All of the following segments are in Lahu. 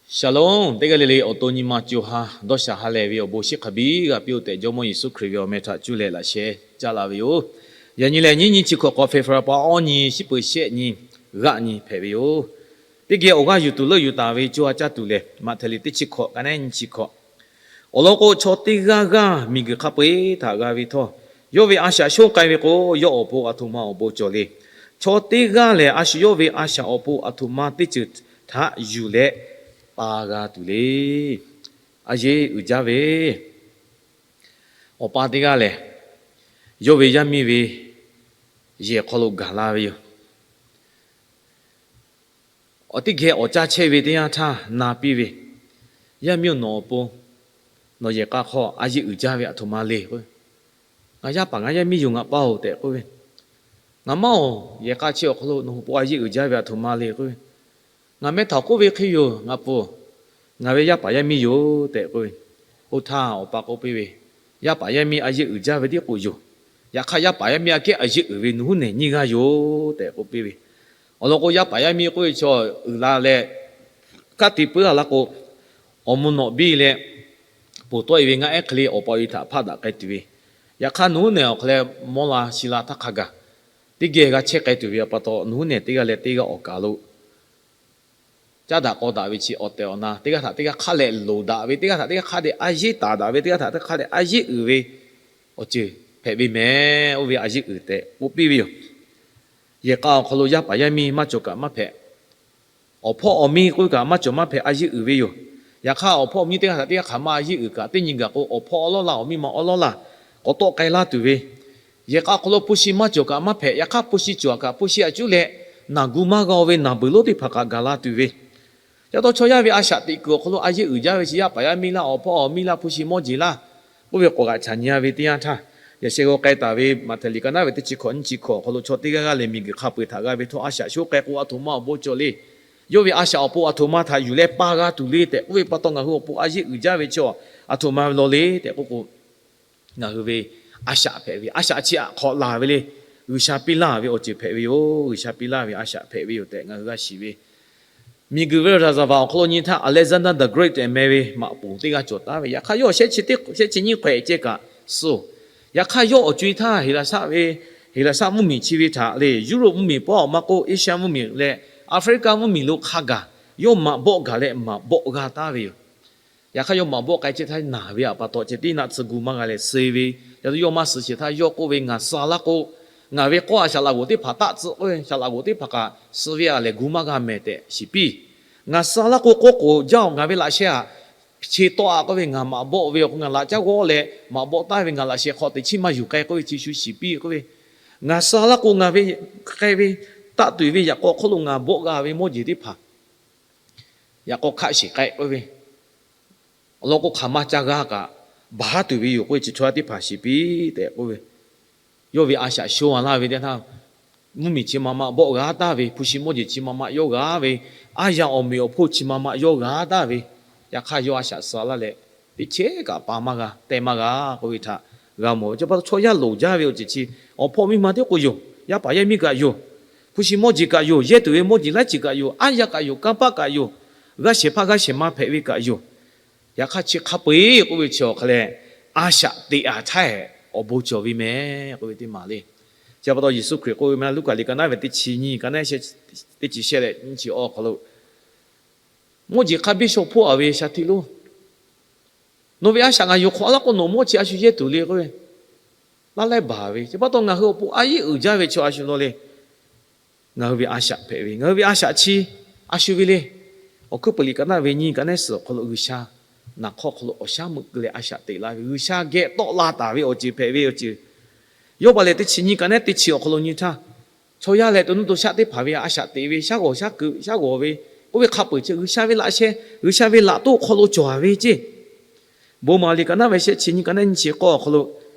Shalom, teˇ g'aˇ le le awˬ to nyi ma co ha dawˇ sha ha lehˬ ve awˬ bon shiˍ hk'a biˇ g'a piˇ-oˆ tehꞈ, Jawˇmawˇ Yeˍsuˆ Hkriꞈ ve awˬ meh htaꞈ cuˇ leh laꞈ sheh caˇ la ve yoˬ. Yaꞈ nyi lehˬ, nyiˇ nyi chi hkawꞈ k'awꞈ February pa awˇ nyi, shiˉ peuˬ shehˆ nyi, g'aˆ nyi hpehꞈ ve yoˬ. Teˇ geh awˬ g'aˇ yuˬ tuˬ leuˆ yuˬ taˍ ve co ha caˇ tuˬ lehˬ, Maꞈhtehˍ liꞈ teˇ chi hkawꞈ ka neˉ nyi chi hkawꞈ. Awˬ lawn k'o, chaw teˇ g'aˇ g'aˇ miˬguiˬ hk'a peu-eˬ htaꞈ g'a ve htawˇ, yawˇ ve a shaꞈ shonˇ k'ai ve k'o, yawˇ awˬ pon aˬ htoꞈ ma awˬ bon cawˬ le. Chaw teˇ g'aˇ lehˬ, a shu yawˇ ve a shaꞈ awˬ pon aˬ htoꞈ ma teˇ ceuˬ htaꞈ yuˬ leh pa g'a tuˬ le. A yeˇ uiˍ jaˇ ve awˬ pa teˇ g'aˇ lehˬ, yawˇ ve yaˇ miˇ ve yehˬ hk'aw lo gaˬ la ve yoˬ. Awˬ teˇ geh awˬ caˇ chehˇ ve teˇ yanˇ htaˇ na piˇ ve, Yaˇ miˇ-oˬ, nawˬ awˬ pon nawˬ yehˬ k'a hk'aw a yeˇ uiˍ jaˇ ve aˬ htoꞈ ma le k'o, ngaˬ yaˇ paˍ ngaˬ yaˇ miˇ yoˬ ngaˬ pa-oˬ tehꞈ k'oˆ ve, Ngaˬ maˇ-oˬ, yehˬ k'a chi awˬ hk'aw lo nawˬ awˬ pon a yeˇ uiˍ jaˇ ve aˬ htoꞈ ma le k'o, Ngaˬ meh htaꞈ k'oˆ ve hk'e yoˬ ngaˬ pon, ngaˬ ve yaˇ paˍ yaˇ miˇ yoˬ tehꞈ k'oˆ ve. Oˇ htaˇ awˬ pa k'oˆ piˇ ve, Yaˇ paˍ yaˇ miˇ a yeˇ uiˍ jaˇ ve tiˉ k'o yoˬ. Yaꞈ hk'aˇ, yaˇ paˍ yaˇ miˇ aꞈ kehˉ a yeˇ uiˍ ve nawˬ huˉ nehˬ nyiˇ g'aˇ yoˬ tehꞈ k'oˆ piˇ ve. Awˬ lawn k'o, yaˇ paˍ yaˇ miˇ k'oˆ ve chaw uiˍ la leh, kaˇ te puiˉ la laˇ k'o, awˬ mvuh nawꞈ biˇ leh, poˬ tawˆ-e ve ngaˆ ehˉ hk'e le awˬ pa awˬ e htaꞈ hpaˆ daꞈ k'ai tuˬ ve. Yaꞈ hk'aˇ, nawˬ huˉ nehˬ awˬ hk'a leh mawˇ la shi la htaˇ hk'a gaˬ, teˇ geh g'a chehˇ k'ai tuˬ ve pa taw, nawˬ huˉ nehˬ teˇ g'aˇ leh teˇ g'aˇ awˬ kaˍ lo caˉ daꞈ k'aw daꞈ ve chi awˬ tehˬ awˬ na, teˇ g'aˇ htaꞈ teˇ g'aˇ hk'a leh loˍ daꞈ ve, teˇ g'aˇ htaꞈ teˇ g'aˇ hk'a dehꞈ a yeˇ taˍ daꞈ ve, teˇ g'aˇ htaꞈ teˇ g'aˇ hk'a dehꞈ a yeˇ uiˍ ve awˬ ceuˬ hpehꞈ ve mehˍ. Oˇ ve a yeˇ uiˍ tehꞈ k'oˆ piˇ ve yoˬ. Yehˬ k'a awˬ hk'aw lo yaˇ paˍ yaˇ miˇ maˇ cawˬ kaꞈ maˇ hpehꞈ, awˬ hpawˇ awˬ miˇ k'oˆ ve kaꞈ maˇ cawˬ maˇ hpehꞈ, a yeˇ uiˍ ve yoˬ. Yaꞈ hk'aˇ, awˬ hpawˇ awˬ miˇ teˇ g'aˇ htaꞈ teˇ g'aˇ hk'aˬ ma a yeˇ uiˍ kaꞈ, teˇ nyi gaˬ k'o, awˬ hpawˇ awˉ lawˉ laˇ, awˬ miˇ ma awˉ lawˉ laˇ, k'awꞈ tawˆ k'ai laˇ tuˬ ve, yehˬ k'a awˬ hk'aw lo hpu shi maˇ cawˬ kaꞈ maˇ hpehꞈ. Yaꞈ hk'aˇ, hpu shi cawˬ kaꞈ hpu shi aꞈ cuˉ leh, naˬ gu maˇ g'a-o ve naˬ beuˬ lonˉ teˇ hpaˍ kaꞈ gaˬ la tuˬ ve, ca taw chaw yaˇ ve a shaꞈ teꞈ kuiˬ awˬ hk'aw lo a yeˇ uiˍ jaˇ ve chi yaˇ paˍ yaˇ miˇ laˇ, awˬ hpawˇ awˬ miˇ laˇ, hpu shi mawˇ jeˬ laˇ, oˇ ve k'awꞈ g'aꞈ chaꞈ nyi-a ve teˇ yanˇ htaˇ, yaꞈ sheh g'aw k'ai taˍ ve Maꞈhtehˍ liꞈ ka naˉ ve teˇ chi hkawꞈ nyiˇ chi hkawꞈ awˬ hk'aw lo chaw teˇ g'aˇ g'aˇ lehˬ miˬguiˬ hk'a peu-eˬ htaꞈ g'a ve htawˇ, a shaꞈ shonˇ k'ai k'o aˬ htoꞈ ma awˬ bon cawˬ le. Yawˇ ve a shaꞈ awˬ pon aˬ htoꞈ ma htaꞈ yuˬ leh pa g'a tuˬ le tehꞈ k'oˆ ve pa taw, ngaˬ hui awˬ pon a yeˇ uiˍ jaˇ ve chaw aˬ htoꞈ ma ve law le tehꞈ k'oˆ k'o, ngaˬ hui ve a shaꞈ hpehꞈ ve, a shaꞈ chi aꞈ hk'awꞈ laˬ ve le. G'uiˬsha piˇ laˇ ve awˬ ceuˬ hpehꞈ ve yoˬ. G'uiˬsha piˇ laˇ ve a shaꞈ hpehꞈ ve yoˬ tehꞈ ngaˬ hui g'a shiˍ ve. Miˬguiˬ ve raˍzaˍvaˍ awˬ hk'aw lo nyi htaˇ, Alexander the Great tehꞈ meh ve maꞈ poˍ teˇ g'aˇ cawˬ taˉ ve. Yaꞈ hk'aˇ, yawˇ shehˆ chi nyiˇ hk'awꞈ ehˉ ceh kaꞈ suh-oˬ. Yaꞈ hk'aˇ, yawˇ awˬ co-e htaˇ Heˍlaˍsaˆ ve, Heˍlaˍsaˆ mvuhˇmiˬ chi ve htaꞈ lehˬ, Europe mvuhˇmiˬ pawˆ awˬ maˇ k'oˆ, Asia mvuhˇmiˬ leh Africa mvuhˇmiˬ lo hk'a gaˬ yawˇ maꞈ bawˆ gaˬ leh maꞈ bawˆ g'a taˉ ve yoˬ. Yaꞈ hk'aˇ, yawˇ maꞈ bawˆ k'ai chehˇ htaˇ naˬ ve pa taw, ceh tiˉ naˆ tsuhˇ gu maˇ g'a leh suh ve. Yaꞈ hk'aˇ, yawˇ maˇ suh sheˍ htaˇ yawˇ k'oˆ ve, Ngaˬ suh laˇ k'o, ngaˬ ve k'awˇ a shaˍ laꞈ g'oˍ teˇ hpaˍ taˆ tcuh k'oˆ ve, shaˍ laꞈ g'oˍ teˇ hpaˍ kaꞈ suh ve a lehˬ gu maˇ g'a mehˍ tehꞈ shiˍ piˇ. Ngaˬ suh laˇ k'o, k'awˇ k'oˍ jaˇ-oˬ, ngaˬ ve laꞈ sheh aꞈ che tawˆ-a k'oˆ ve, ngaˬ maꞈ bawˆ ve awˬ hk'aw ngaˬ laꞈ caˉ g'awˇ leh maꞈ bawˆ taˍ ve, ngaˬ laꞈ sheh hk'aw teꞈ chiˇ maˇ yuˬ k'ai k'oˆ ve chi shu shiˍ piˇ k'oˆ ve, Ngaˬ suh laˇ k'o, ngaˬ ve k'ai ve taˆ tuˬ ve yaꞈ k'aw hk'oˆ lo ngaˬ bawˆ g'a ve mawˇ jeˬ teˇ hpaˍ yaꞈ k'aw hkaˆ shiˍ k'ai k'oˆ ve, awˬ lawn k'o, hk'aˬ ma ca g'a kaꞈ baˬ haˉ tuˬ ve yoˬ k'oˆ ve, chi chaw yaˇ teˇ hpaˍ shiˍ piˇ tehꞈ k'oˆ ve, yawˇ ve a shaꞈ shonˇ-a laˇ ve teˇ htaˇ, mvuhˇmiˬ chi ma ma bawˆ g'a taˍ ve, hpu shi mawˇ jeˬ chi ma ma yawˇ g'a ve, aˉ yaˇ awˬ meꞈ awˬ hponˇ chi ma ma yawˇ g'a taˍ ve, yaꞈ hk'aˇ yawˇ a shaꞈ suh laˇ leh, teˇ chehˇ kaꞈ pa maˇ g'a, teh maˇ g'a k'oˆ ve htaꞈ g'a mawˬ ve. Chi pa taw chaw yaˇ loˍ jaˇ ve awˬ ceuˬ chi, awˬ hpawˇ miˇ ma tiˉ k'o yoˬ, yaˇ paˍ yaˇ miˇ kaꞈ yoˬ, hpu shi mawˇ jeˬ kaꞈ yoˬ, yehˇ tuˬ ve mawˇ jeˬ laiˉ ceuˬ kaꞈ yoˬ, aˉ yaˇ kaꞈ yoˬ, kanˇ paˆ kaꞈ yoˬ, g'aˇ shehˍ hpaˇ g'aˇ shehˍ ma hpehꞈ ve kaꞈ yoˬ. Yaꞈ hk'aˇ, chi hk'a peu-eˬ k'oˆ ve chi awˬ hk'a leh, a shaꞈ teꞈ-a htaˇ awˬ bon cawˬ ve mehˍ k'oˆ ve teˇ maˬ le. Chi pa taw Yeˍsuˆ Hkriꞈ k'oˆ ve ma Luˉkaꞈ liꞈ ka naˉ ve teˇ chi nyiˇ, ka naˉ teˇ chi shehˆ leh nyiˇ chi awˬ hk'aw lo, mawˇ jeˬ hk'a biˇ shaw hpoˆ-a ve shaˍ tiꞈ lonˉ, nawˬ ve a shaꞈ ngaˬ yuˬ hk'awꞈ laˇ k'o, nawˬ mawˇ chi a shu yehˇ tuˬ le k'oˆ ve, laˇ laiˉ baˬ ve. Chi pa taw ngaˬ hui awˬ pon a yeˇ uiˍ jaˇ ve chaw a shu law le. Ngaˬ hui ve a shaꞈ hpehꞈ ve, ngaˬ hui ve a shaꞈ chi a shu ve le. Awˬ hkuiˉ puiˍ liꞈ ka naˉ ve nyiˇ, ka naˉ suhˍ awˬ hk'aw lo G'uiˬsha naˬ hk'awˇ hk'aw lo awˬ shaˉ meuꞈ leh a shaꞈ teꞈ laˇ ve, G'uiˬsha geh tawˆ la taˍ ve awˬ ceuˬ hpehꞈ ve awˬ ceuˬ. Yawˇ pa lehˬ teˇ chi nyiˇ, ka naˉ teˇ chi awˬ hk'aw lo nyi htaˇ, chaw yaˇ leh to nuˇ to shaˆ teˇ hpaˍ ve a shaꞈ teꞈ ve, shaˉ g'awˬ shaˉ keu shaˉ g'awˬ ve, oˇ ve hk'a peu-eˬ chi G'uiˬsha ve laꞈ sheh, G'uiˬsha ve laꞈ toˇ hk'aw lo cawˬ-a ve ceˇ. Bon maˍ liꞈ ka naˉ ve shehˆ chi nyiˇ, ka naˉ nyiˇ chi k'awˇ awˬ hk'aw lo,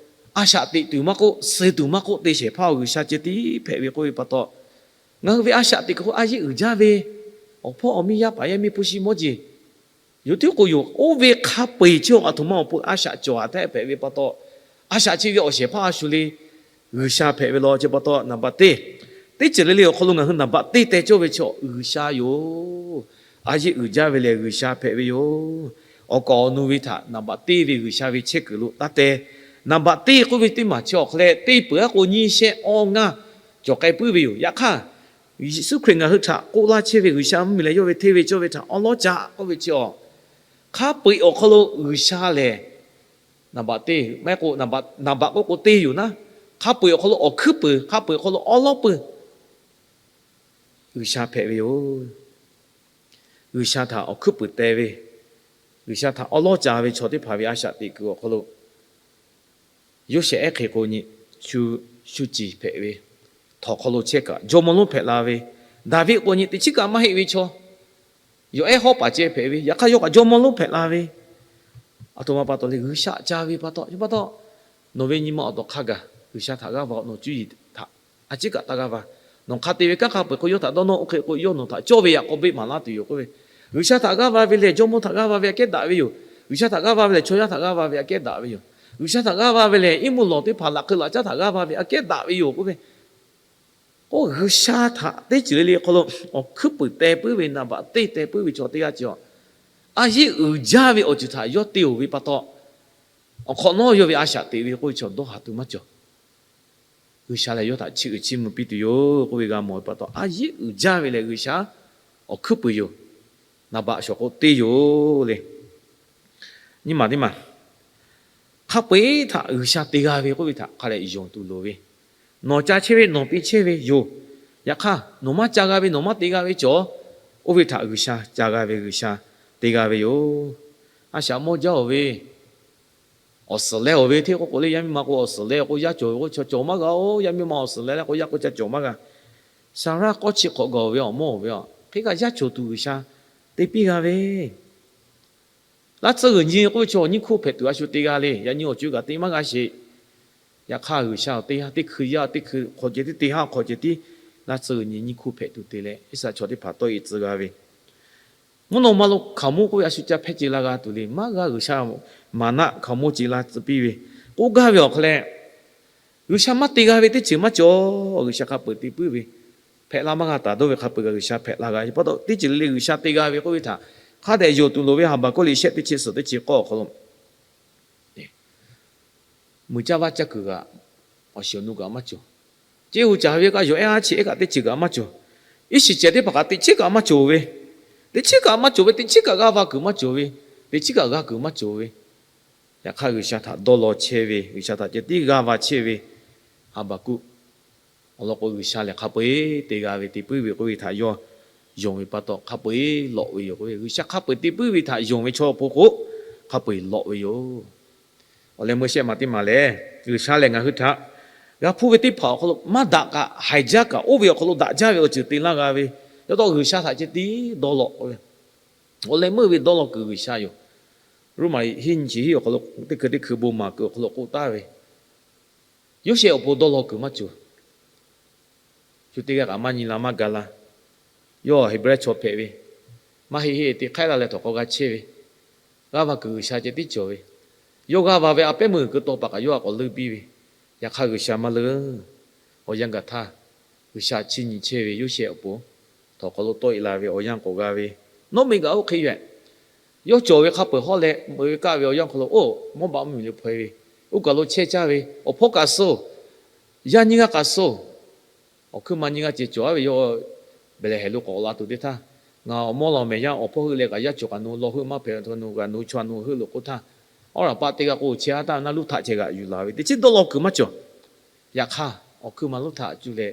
a shaꞈ teꞈ tuˬ maˇ k'oˆ, suh tuˬ maˇ k'oˆ, te shehˍ hpaˇ-oˬ, G'uiˬsha ceh tiˉ hpehꞈ ve k'oˆ ve pa taw, ngaˬ hui ve a shaꞈ teꞈ kuiˬ k'o a yeˇ uiˍ jaˇ ve, awˬ hpawˇ awˬ miˇ, yaˇ paˍ yaˇ miˇ, hpu shi mawˇ jeˬ yoˬ tiˉ k'o yoˬ. Oˇ ve hk'a peu-eˬ chi awˬ a htoꞈ ma awˬ pon a shaꞈ cawˬ-a htaˇ hpehꞈ ve pa taw, a shaꞈ chi ve awˬ shehˍ hpaˇ a shu le, G'uiˬsha hpehꞈ ve law. Chi pa taw naˍ baꞈ teˇ, teˇ ceuˬ le le awˬ hk'aw lo ngaˬ hui naˍ baꞈ teˇ teh cawˇ ve chi G'uiˬsha yoˬ. a yeˆ uiˍ jaˇ ve lehˬ G'uiˬsha hpehꞈ ve yoˬ. Awˬ kaˍ awˬ nu ve htaꞈ naˍ baꞈ teˇ ve G'uiˬsha ve chehˇ kuiˬ lo taˇ te. Naˍ baꞈ teˇ k'oˆ ve teˇ maˬ chi awˬ hk'aw leh teˇ peuˬ aˉ k'o nyiˇ shehˆ awˇ ngaˇ cawˬ k'ai puiˉ ve yoˬ. Yaꞈ hk'aˇ, Yeˍsuˆ Hkriꞈ ngaˬ hui htaꞈ k'oˆ laˇ chehˇ ve G'uiˬsha mvuhˇmiˬ lehˬ yawˇ ve hteˇ ve cawˇ ve htaꞈ awˉ lawˉ caꞈ k'oˆ ve chi awˬ hk'a peu-eˬ awˬ hk'aw lo G'uiˬsha lehˬ naˍ baꞈ teˇ maˇ heˆ k'o, naˍ baꞈ k'oˆ k'o teˇ yoˬ naˉ, hk'a peu-eˬ awˬ hk'aw lo awˬ hkuiˉ peuˬ, hk'a peu-eˬ awˬ hk'aw lo awˉ lawˉ peuˬ G'uiˬsha hpehꞈ ve yoˬ. G'uiˬsha htaꞈ awˬ hkuiˉ peuˬ teh ve, G'uiˬsha htaꞈ awˉ lawˉ ca ve chaw teˇ hpaˍ ve a shaꞈ teꞈ kuiˬ awˬ hk'aw lo Yoˇsehꞈ ehˉ hk'e k'o nyi, shu, shu ciˍ hpehꞈ ve, htawnˍ hk'aw lo chehˇ kaꞈ jawˇmawˇ lonˉ hpehꞈ la ve, Daˍviˆ k'o nyi teꞈ chiˉ kaꞈ maˇ heˆ ve chaw, yawˬ ehˉ hawˉ paˍ ceh hpehꞈ ve, yaꞈ hk'aˇ yawˇ kaꞈ jawˇmawˇ lonˉ hpehꞈ la ve, aˬ htoꞈ ma pa taw leh G'uiˬsha ca ve pa taw, pa taw, nawˬ ve nyi ma awˬ tawˍ hk'a gaˬ G'uiˬsha htaꞈ g'aˇ va, nawˬ cuˇ yiˍ htaꞈ a ciˉ kaꞈ taˇ g'aˇ va. Nawˬ hk'a te ve kanˉ hk'a peu-eˬ k'o yawˇ htaꞈ dawˇ nawˇ, oˇ hk'e k'o yawˇ nawˬ htaꞈ cawˇ ve yaꞈ k'aw beˆ maˍ laˇ tuˬ yoˬ k'oˆ ve. G'uiˬsha htaꞈ g'aˇ va ve lehˬ jawˇmawˇ htaꞈ g'aˇ va ve aꞈ kehˉ daꞈ ve yoˬ. G'uiˬsha htaꞈ g'aˇ va ve lehˬ chaw yaˇ htaꞈ g'aˇ va ve aꞈ kehˉ daꞈ ve yoˬ. G'uiˬsha htaꞈ g'aˇ va ve lehˬ iˉ mvuhˇ lawˬ teˇ hpaˍ laꞈ hk'eu laꞈ caˉ htaꞈ g'aˇ va ve aꞈ kehˉ daꞈ ve yoˬ k'oˆ ve. K'o G'uiˬsha htaꞈ teˇ ceuˬ le le hk'aw lo awˬ hkuiˉ peuˬ teh puiˉ ve, naˍ baꞈ teˇ teh puiˉ ve chaw teˇ g'aˇ ceh, a yeˆ uiˍ jaˇ ve awˬ ceuˬ htaꞈ yawˇ te-oˬ ve pa taw, awˬ hk'awꞈ nawˉ yawˇ ve a shaꞈ teꞈ ve k'oˆ ve chaw dawˇ haˍ tuˬ maˇ cawˬ. G'uiˬsha lehˬ yawˇ htaꞈ chiˇ uiˍ chiˇ mvuh piˇ tuˬ yoˬ k'oˆ ve g'a mawˬ ve pa taw, a yeˆ uiˍ jaˇ ve lehˬ G'uiˬsha awˬ hkuiˉ peuˬ yoˬ. Naˍ baꞈ shawˍ k'o teˇ yoˬ le. Nyi maˬ teˇ maˬ, hk'a peu-eˬ htaꞈ G'uiˬsha te g'a ve k'oˆ ve htaꞈ hk'a dehꞈ yonˍ tuˬ loˍ ve, nawˬ ca chehˇ ve nawˬ te chehˇ ve yoˬ. Yaꞈ hk'aˇ nawˬ maˇ ca g'a ve nawˬ maˇ te g'a ve cawˬ, oˇ ve htaꞈ G'uiˬsha ca g'a ve, G'uiˬsha te g'a ve yoˬ. A shaꞈ mawˇ jaˇ-oˬ ve, awˬ suhˍ leh-oˬ ve hteˇ k'oˆ k'o le, yaˇ miˇ ma k'o awˬ suhˍ leh k'o yaˇ cawˬ ve k'o chaw cawˬ maˇ g'a-oˬ. Yaˇ miˇ ma awˬ suhˍ leh leh k'o yaˇ k'o ca cawˬ maˇ g'a. Saˍraˆ k'awˇ chi hk'awꞈ gaˬ-oˬ ve awˬ mawˇ-oˬ ve a hk'e kaꞈ yaˇ cawˬ tuˬ G'uiˬsha te piˇ g'a ve, laˇ tcuhˇ g'uiˬ nyi k'oˆ ve chaw awˬ nyiˇ hkuˇ hpehꞈ tuˬ a shu te g'a le. Yaꞈ nyi awˬ co kaꞈ te maˇ g'a sheˍ. Yaꞈ hk'aˇ G'uiˬsha awˬ teˇ haˉ teˇ hkui yaˇ teˇ hkui hk'aw ceh tiˉ, teˇ haˉ hk'aw ceh tiˉ, laˇ tcuhˇ g'uiˬ nyi nyiˇ hkuˇ hpehꞈ tuˬ te leh Iˉsaˍreˍlaˆ chaw teˇ hpaˍ tawˇ e tcuh g'a ve, mvuhˇ naw ma lo hkaoˍmonˇ k'oˆ ve a shu ca hpehˇ ce la g'a tuˬ le. Maˇ g'a G'uiˬsha maˍnaˆ hkaoˍmonˇ ce la tcuh piˇ ve, k'oˆ gaˇ ve awˬ hk'aw leh, G'uiˬsha maˇ te g'a ve teˇ ceuˬ maˇ cawˬ. G'uiˬsha hk'a peu-eˬ te puiˉ ve, hpehꞈ la maˇ g'a taˍ dawˇ ve hk'a peu-eˬ kaꞈ G'uiˬsha hpehꞈ la g'a ve pa taw, teˇ ceuˬ le le G'uiˬsha te g'a ve k'oˆ ve htaꞈ hk'a dehꞈ yonˍ tuˬ loˍ ve. Haˍbaˍhkuˆ liꞈ shehˆ teˇ chi suhˍ teˇ chi k'awˇ awˬ hk'aw lo mui caˇ vaˇ caˇ kuiˬ kaꞈ awˬ shiˍ awˬ nu kaꞈ maˇ cawˬ. Ceˇ hu caˍ ve kaꞈ yawˬ ehˉ a chi ehˉ kaꞈ teˇ ceuˬ kaꞈ maˇ cawˬ. Iˉ shiˍ cehˬ teˇ hpaˍ kaꞈ teꞈ chiˉ kaꞈ maˇ cawˬ ve, teꞈ chiˉ kaꞈ maˇ cawˬ ve, teꞈ chiˉ kaꞈ g'aˇ va kuiˬ maˇ cawˬ ve, teꞈ chiˉ kaꞈ g'a kuiˬ maˇ cawˬ ve. Yaꞈ hk'aˇ G'uiˬsha htaꞈ dawˇ law chehˇ ve, G'uiˬsha htaꞈ ceh tiˉ g'aˇ va chehˇ ve Haˍbaˍhkuˆ awˬ lawn k'o, G'uiˬsha lehˬ hk'a peu-eˬ te g'a ve, te puiˉ ve k'oˆ ve htaꞈ yawˇ yonˍ ve pa taw, hk'a peu-eˬ lawꞈ ve yoˬ k'oˆ ve. G'uiˬsha hk'a peu-eˬ te puiˉ ve htaꞈ yonˍ ve chaw awˬ pon k'o, hk'a peu-eˬ lawꞈ ve yoˬ. Awˬ leh meuˇ shehˆ ma teˇ maˬ lehˬ, G'uiˬsha lehˬ ngaˬ hui htaꞈ g'a hpuˇ ve teˇ hpaˍ awˬ hk'aw lo maˇ daꞈ kaꞈ haiˬ jaˇ kaꞈ oˇ ve awˬ hk'aw lo daꞈ jaˇ ve awˬ ceuˬ te laˇ g'a ve, yaꞈ taw G'uiˬsha htaꞈ ceh tiˉ dawˇ law k'oˆ ve. Awˬ leh meuˇ ve dawˇ law kuiˬ G'uiˬsha yoˬ. Roˉmaꞈ hiˉ nyi chi hiˉ awˬ hk'aw lo teˇ hkui teˇ hkui bon maˍ kuiˬ awˬ hk'aw lo k'oˆ taˍ ve, Yoˇsehꞈ awˬ pon dawˇ law kuiˬ maˇ cawˬ. Shu teˇ g'aˇ kaꞈ maˇ nyi la maˇ ga la. Yawˇ Heˍbrehˇ chaw hpehꞈ ve, maˇ heˆ heˆ te hk'aiˉ la leh htawnˍ hk'aw g'a chehˇ ve, g'aˇ va kuiˬ G'uiˬsha ceh tiˉ cawˬ ve, yawˇ g'aˇ va ve a pehˉ meuˇ kuiˬ tawˇ pa kaꞈ yawˇ a k'awꞈ leuˆ piˇ ve. Yaꞈ hk'aˇ G'uiˬsha maˇ leuˆ. Awˬ yanˇ gaˬ htaˇ, G'uiˬsha chiˇ nyi chehˇ ve Yoˇsehꞈ awˬ pon htawnˍ hk'aw lo tawˆ e la ve awˬ yanˇ k'awꞈ g'a ve, nawˉ miˬ gaˬ oˇ hk'e yoˬ. Yawˇ cawˬ ve hk'a peu-eˬ hawˉ leh meuꞈ ve kaˆ ve awˬ yanˇ hk'aw lo, oˇ Mawˇbaˆ mvuhˇmiˬ lo hpaw e ve, oˇ kaˬ lo chehˇ caˇ ve, awˬ hpawˇ kaꞈ suh-oˬ, yaˇ nyiˇ g'aˇ kaꞈ suh-oˬ, awˬ hkuiˉ ma nyiˇ g'aˇ ceh cawˬ aˉ ve, yawˇ Behˍlehˍhehnˍ lo k'awꞈ la tuˬ teˇ htaˇ, ngaˬ awˬ mawˇ law mehˍ yaˇ awˬ hpawˇ heuˆ leh kaꞈ yaˇ cawˬ kaꞈ nawˬ hui law heuˆ maˇ hpehꞈ, nawˬ kaꞈ nawˬ chaw nawˬ heuˆ loˬ k'oˆ htaˇ, awˉ laˬ paˆ teˇ g'aˇ k'o chehˇ a taˇ naˇ luˇ htaꞈ ceh g'aꞈ yuˬ laˬ ve teꞈ chiˉ dawˇ law kuiˬ maˇ cawˬ. Yaꞈ hk'aˇ awˬ hkuiˉ ma luˇ htaꞈ cuˇ leh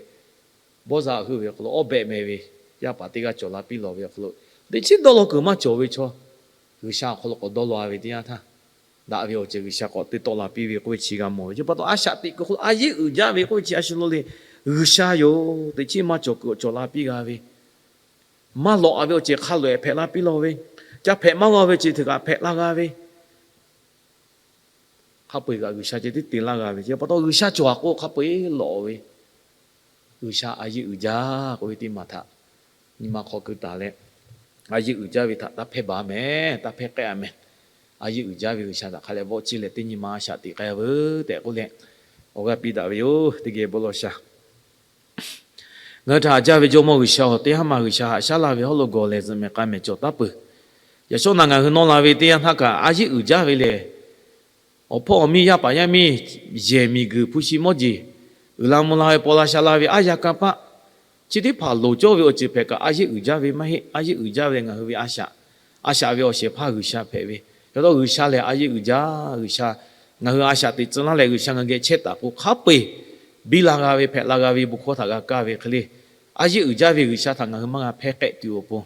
bawˇ zaˇ heuˆ ve awˬ hk'aw lo awˉ behꞈ meh ve yaˇ paˍ teˇ g'aˇ cawˬ la piˇ lawˬ ve awˬ hk'aw lo, teꞈ chiˉ dawˇ law kuiˬ maˇ cawˬ ve chaw, G'uiˬsha awˬ hk'aw lo k'awꞈ dawˇ law ve teˇ yanˇ htaˇ, daꞈ ve awˬ ceuˬ G'uiˬsha k'awꞈ te tawˆ la piˇ ve k'oˆ ve chi g'a mawˬ ve. Chi pa taw a shaꞈ teꞈ kuiˬ hk'aw lo a yeˆ uiˍ jaˇ ve k'oˆ ve chi a shu lo le, G'uiˬsha yoˬ. Teꞈ chiˉ maˇ cawˬ kuiˬ awˬ cawˬ la piˇ g'a ve, maˇ lawꞈ a ve awˬ ceuˬ hk'a loꞈ-ehˍ hpehꞈ la piˇ lawˬ ve, ca hpehꞈ maˇ g'a ve ceuˬ hteꞈ kaꞈ hpehꞈ la g'a ve, hk'a peu-eˬ kaꞈ G'uiˬsha ceh tiˉ te laˇ g'a ve. Chi pa taw G'uiˬsha cawˬ a k'o hk'a peu-eˬ lawꞈ ve, G'uiˬsha a yeˆ uiˍ jaˇ k'oˆ ve teˇ maˬ htaꞈ nyi ma hk'aw keu taˍ leh, a yeˆ uiˍ jaˇ ve htaꞈ taˇ hpehˇ baˬ mehˍ, taˇ hpehˇ k'ehˆ a mehˍ. A yeˆ uiˍ jaˇ ve G'uiˬsha htaꞈ hk'a leh vawˆ ciˇ leh teˇ nyi ma a shaꞈ teꞈ k'ai veuˬ tehꞈ k'oˆ leh, awˬ g'aˇ piˇ daꞈ ve yoˬ. Teˇ geh bon lawˬ shaˍ. Ngaˬ hui htaꞈ haꞈ jaˇ ve Jawˇmawˇ G'uiˬsha-oˬ, teˇ haˉ ma G'uiˬsha haꞈ shaˉ laˇ ve hawˉ lo gawˬ lehˬ zuhꞈ mehˍ k'a mehˍ cawˬ taˉ peuˬ. Yaꞈ shawˉ naꞈ ngaˬ hui nawˇ la ve teˇ yanˇ htaˇ kaꞈ a yeˉ uiˍ jaˇ ve lehˬ, awˬ hpawˇ awˬ miˇ yaˇ paˍ yaˇ miˇ yehˬ miˬguiˬ hpu shi mawˇ jeˬ uiˍ la mvuh la ve paw la sha la ve aˉ yaˇ kanˇ paˆ chi teˇ hpaˍ loˍ cawˇ ve awˬ ceuˬ hpehꞈ kaꞈ a yeˉ uiˍ jaˇ ve maˇ heˆ. A yeˉ uiˍ jaˇ ve lehˬ ngaˬ hui ve a shaꞈ, a shaꞈ ve awˬ shehˍ hpaˇ G'uiˬsha hpehꞈ ve. Yaꞈ taw G'uiˬsha lehˬ a yeˉ uiˍ jaˇ. G'uiˬsha ngaˬ hui a shaꞈ teꞈ tcuh laˇ leh G'uiˬsha ngaˬ hui geh chehˇ taˍ k'o, hk'a peu-eˬ biˇ la g'a ve hpehꞈ la g'a ve bon hkawˇ htaꞈ g'a kaˇ ve hk'e le, a yeˉ uiˍ jaˇ ve G'uiˬsha htaꞈ ngaˬ hui maˇ g'a hpehˇ k'ehˆ tuˬ awˬ pon,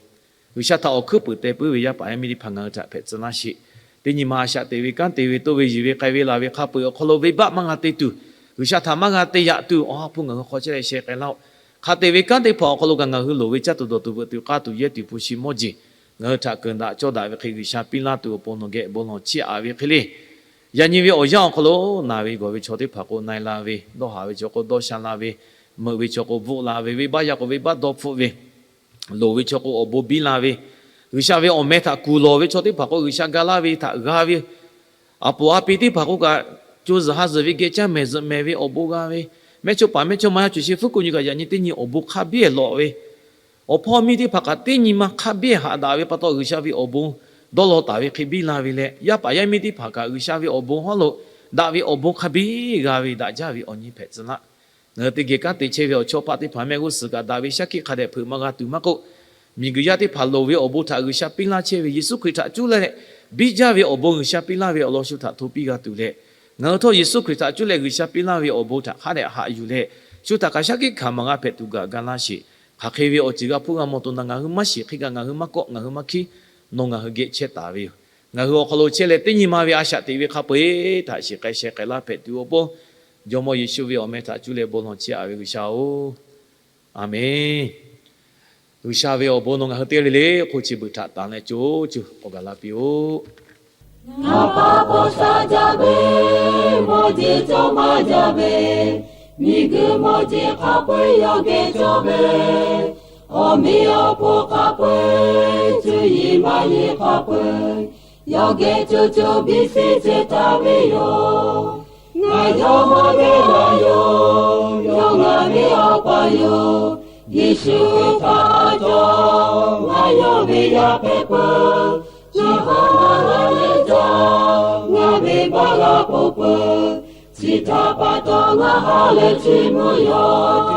G'uiˬsha htaꞈ awˬ hkuiˉ puiˍ teh puiˉ ve yaˇ paˍ yaˇ miˇ teˇ hpaˍ ngaˬ hui htaꞈ hpehꞈ tcuh laˇ sheˍ. Teˇ nyi ma a shaꞈ teꞈ ve kanˉ te ve toˇ ve yiˬ ve k'ai ve laˬ ve hk'a peu-eˬ awˬ hk'aw lo venˇbaˆ maˇ g'a te tuˬ, G'uiˬsha htaꞈ maˇ g'a te yaꞈ tuˬ Awˬ ha hpu ngaˬ hui hk'aw chehˇ leh sheh k'ai laˇ-oˆ. Hk'a te ve kanˉ teˇ hpaˍ awˬ hk'aw lo kaꞈ ngaˬ hui loˍ ve caˇ tuˬ dawˬ tuˬ veuꞈ tuˬ k'aˇ tuˬ yehˇ tuˬ hpu shi mawˇ jeˬ ngaˬ hui htaꞈ keunˍ daꞈ cawˇ daꞈ ve hk'e G'uiˬsha piˇ laˇ tuˬ awˬ pon nawˬ geh bon lawˬ chiˇ aꞈ ve hk'e le. Yaꞈ nyi ve awˬ yanˇ awˬ hk'aw lo naˬ ve gawˬ ve chaw teˇ hpaˍ k'o na-e la ve, dawˇ haˍ ve chaw k'o dawˇ sha la ve, meuꞈ ve chaw k'o bvuhˆ la ve, venˇbaˆ yaˇ k'o venˇbaˆ dawˇ hpfuhˆ ve, loˍ ve chaw k'o awˬ bon biˇ la ve, G'uiˬsha ve awˬ meh htaꞈ kuˬ lawˬ ve chaw teˇ hpaˍ k'o G'uiˬsha ga laˇ ve htaꞈ g'a ve, aˬ poˍ a pi teˇ hpaˍ k'oˆ kaꞈ, co zuhˬ ha zuhˬ ve geh caˇ mehˍ zuhꞈ mehˍ ve awˬ bon g'a ve, mehˇchawˇpaˍ mehˇchawˇma yaˇ cuˬ shi fuˉ kuˬ nyi kaꞈ yaꞈ nyi teˇ nyi awˬ bon hk'a biˇ lawꞈ ve, awˬ hpawˇ miˇ teˇ hpaˍ kaꞈ teˇ nyi ma hk'a biˇ haꞈ daꞈ ve pa taw, G'uiˬsha ve awˬ bon dawˇ law taˍ ve hk'e biˇ la ve leh, yaˇ paˍ yaˇ miˇ teˇ hpaˍ kaꞈ G'uiˬsha ve awˬ bon hawˉ lo daꞈ ve awˬ bon hk'a biˇ g'a ve daꞈ jaˇ ve awˬ nyi hpehꞈ tcuh laˇ. Ngaˬ hui teˇ geh kanˉ te chehˇ ve awˬ chawˇ paˆ teˇ hpaˍ mehˆ g'uˇ suhˍ kaꞈ daꞈ ve shaˉ hkiˆ hk'a dehꞈ hpeuꞈ maˇ g'a tuˬ maˇ k'oˆ, miˬguiˬ yaˇ teˇ hpaˍ loˍ ve awˬ bon htaꞈ G'uiˬsha piˇ laˇ chehˇ ve Yeˍsuˆ Hkriꞈ htaꞈ cuˇ leh leh, biˇ jaˇ ve awˬ bon G'uiˬsha piˇ laˇ ve awˬ lawn shu htaꞈ hto piˇ g'a tuˬ leh, ngaˬ hui htawˇ Yeˍsuˆ Hkriꞈ htaꞈ cuˇ leh G'uiˬsha piˇ laˇ ve awˬ bon htaꞈ hk'a dehꞈ haꞈ yuˬ leh, shu htaꞈ hk'aˬ shaˉ hkiˆ hkanˍ maˍ g'a hpehꞈ tuˬ gaˬ ga laˇ sheˍ. Hk'aˬ hk'e ve awˬ ceuˬ g'a hpuˇ g'a mawˬ tuˬ naˬ ngaˬ hui maˇ shiˍ hk'e kaꞈ ngaˬ hui maˇ kawˆ ngaˬ hui maˇ hkiˉ, nawˬ ngaˬ hui geh chehˇ taˍ ve yoˬ. Ngaˬ hui awˬ hk'aw lo chehˇ leh teˇ nyi ma ve a shaꞈ teꞈ ve hk'a peu-eˬ htaꞈ shiˍ k'ai sheh k'ai laˇ hpehꞈ tuˬ awˬ pon, Jawˇmawˇ Yeˍsuˆ ve awˬ meh htaꞈ cuˇ leh bon lawˬ chiˇ aꞈ ve G'uiˬsha-oˬ, Aˬmenˍ. G'uiˬsha ve awˬ bon nawˬ ngaˬ hui teˇ g'aˇ le le hk'oˆ chi beuꞈ htaꞈ tanˍ leh co cuˇ k'awꞈ gaˬ la piˇ-oˆ. Ngaˬ pa paw sha jaˇ ve, mawˇ jeˬ cawˇ maˇ jaˇ ve, miˬguiˬ mawˇ jeˬ hk'a peu-eˬ yawˇ geh cawˇ ve, awˬ meꞈ awˬ hponˇ hk'a peu-eˬ cuˇ yiˍ maˇ yiˍ hk'a peu-eˬ, yawˇ geh co co biˇ shiˍ ceh taˍ ve yoˬ. Ngaˬ yawˇ mawˇ ve laˇ yoˬ. Yawˇ ngaˬ ve Awˬ pa yoˬ. Yeˍsuˆ htaꞈ cawˬ ngaˬ yawˇ ve yaˇ hpehꞈ peuˬ. Chi hk'aw ngaˬ leh jaˇ, ngaˬ ve baˆ g'a ponˬ peuˬ. Chi htaꞈ pa taw ngaˬ ha lehˬ chiˇ mvuh yoˬ.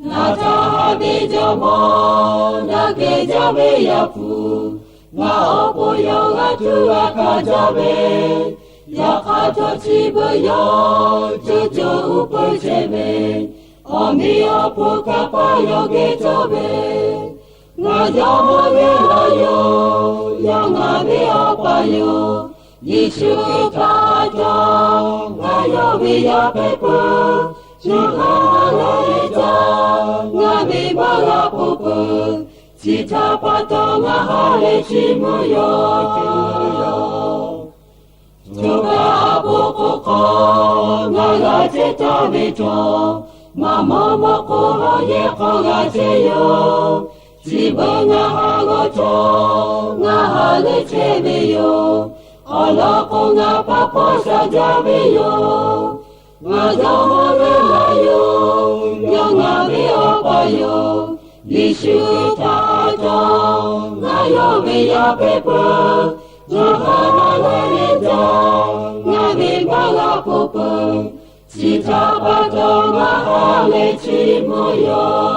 Ngaˬ htaꞈ haꞈ ve Jawˇmawˇ, ngaˬ geh jaˇ ve Yaˇ hpu, ngaˬ awˬ pon yawˇ g'a tuˬ g'a hkanˍ jaˇ ve, yaꞈ hk'aˇ cawˬ chi beuꞈ yawˇ co co uˉ peunˍ chehˇ ve, awˬ meꞈ awˬ hponˇ hk'a paˇ yawˇ geh cawˇ ve, ngaˬ yawˇ mawˇ ve laˇ yoˬ. Yawˇ ngaˬ ve Awˬ pa yoˬ. Yeˍsuˆ htaꞈ cawˬ ngaˬ yawˇ ve yaˇ hpehꞈ peuˬ. Chi hk'aw ngaˬ leh jaˇ, ngaˬ ve baˆ g'a ponˬ peuˬ. Chi htaꞈ pa taw ngaˬ ha lehˬ chiˇ mvuh yoˬ. Coˬ kaꞈ a poˍ k'o hk'aw ngaˬ g'a chehˇ taˍ ve htawˇ, maˇ mawˇ mawˇ k'o hawˉ yehˬ hk'aw g'a chehˇ yoˬ. Chi beuꞈ ngaˬ ha g'awˇ htawˇ ngaˬ ha lehˬ chehˇ ve yoˬ. Awˬ lawn k'o ngaˬ pa paw sha jaˇ ve yoˬ. Ngaˬ yawˇ mawˇ ve laˇ yoˬ. Yawˇ ngaˬ ve Awˬ pa yoˬ. Yeˍsuˆ htaꞈ cawˬ ngaˬ yawˇ ve yaˇ hpehꞈ peuˬ. Ngaˬ ha lehˬ jaˇ, ngaˬ ve baˆ g'a ponˬ peuˬ. Chi htaꞈ pa taw ngaˬ ha lehˬ chiˇ mvuh yoˬ.